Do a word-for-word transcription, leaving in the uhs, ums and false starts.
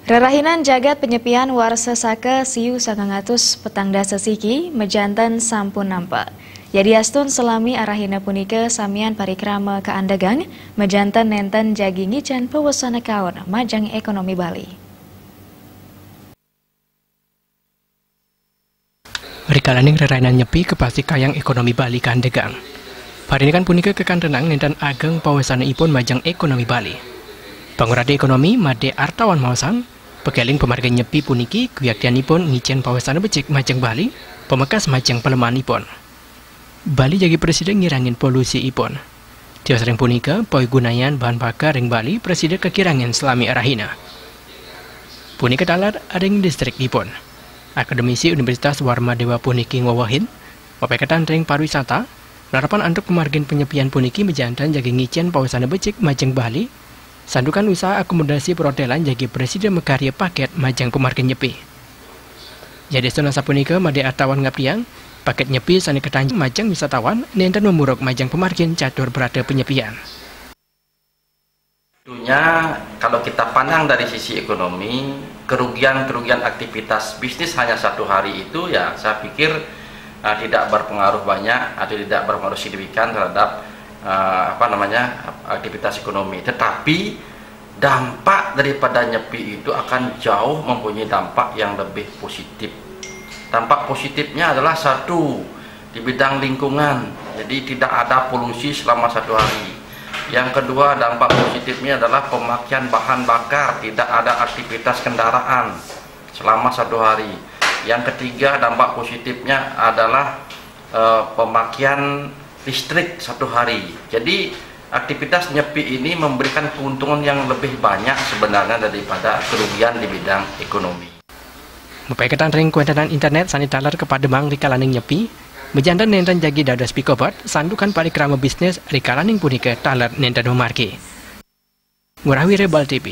Rerahinan jagat penyepian warsa saka siu sangang atus petang dasa siki majanten sampun nampa. Yadiastun salami arahina punika samian parikrama kaandegang, majanten nenten jagi ngicen pawesana kaon majeng ekonomi Bali. Rikalaning rerainan nyepi kapasikayang ekonomi Bali kaandegang. Parinikan punika kakantenang nenten ageng pawesanaipun majeng ekonomi Bali. Pangurati ekonomi Made Artawan maosang, pakeling pamargi nyepi puniki kwiaktianipun ngicen pawesana becik majeng Bali, pamekas majeng palemahanipun. Bali jagi prasida ngirangin polusiipun. Tios ring punika, pawigunayan bahan bakar ring Bali prasida kakirangin salami arahina. Punika taler ring distrikipun. Akademisi Universitas Warmadewa puniki ngwewehin, mapaiketan ring pariwisata, larapan antuk pamargin panyepian puniki majanten jagi ngicen pawesana becik majeng Bali, santukan usaha akomodasi perhotelan jagi prasida makarya paket majeng pamargin nyepi. Yadiastun asapunika, Made Artawan ngaptiang, paket nyepi sane katanjung majeng wisatawan nenten mamuruk majeng pamargin catur brata panyepian. Tentunya, kalau kita pandang dari sisi ekonomi, kerugian-kerugian aktivitas bisnis hanya satu hari itu, ya, saya pikir, eh, tidak berpengaruh banyak atau tidak berpengaruh signifikan terhadap, eh, apa namanya, aktivitas ekonomi. Tetapi dampak daripada nyepi itu akan jauh mempunyai dampak yang lebih positif. Dampak positifnya adalah, satu, di bidang lingkungan. Jadi, tidak ada polusi selama satu hari. Yang kedua, dampak positifnya adalah pemakaian bahan bakar, tidak ada aktivitas kendaraan selama satu hari. Yang ketiga, dampak positifnya adalah, eh, pemakaian listrik satu hari. Jadi, aktivitas nyepi ini memberikan keuntungan yang lebih banyak sebenarnya daripada kerugian di bidang ekonomi. Mapaiketan ring kawéntenan internet sané taler kapademang rikalaning nyepi, majanten nénten jagi dados pikobet santukan parikrama bisnis rikalaning punika taler nénten mamargi. Ngurah Wira, Bali T V.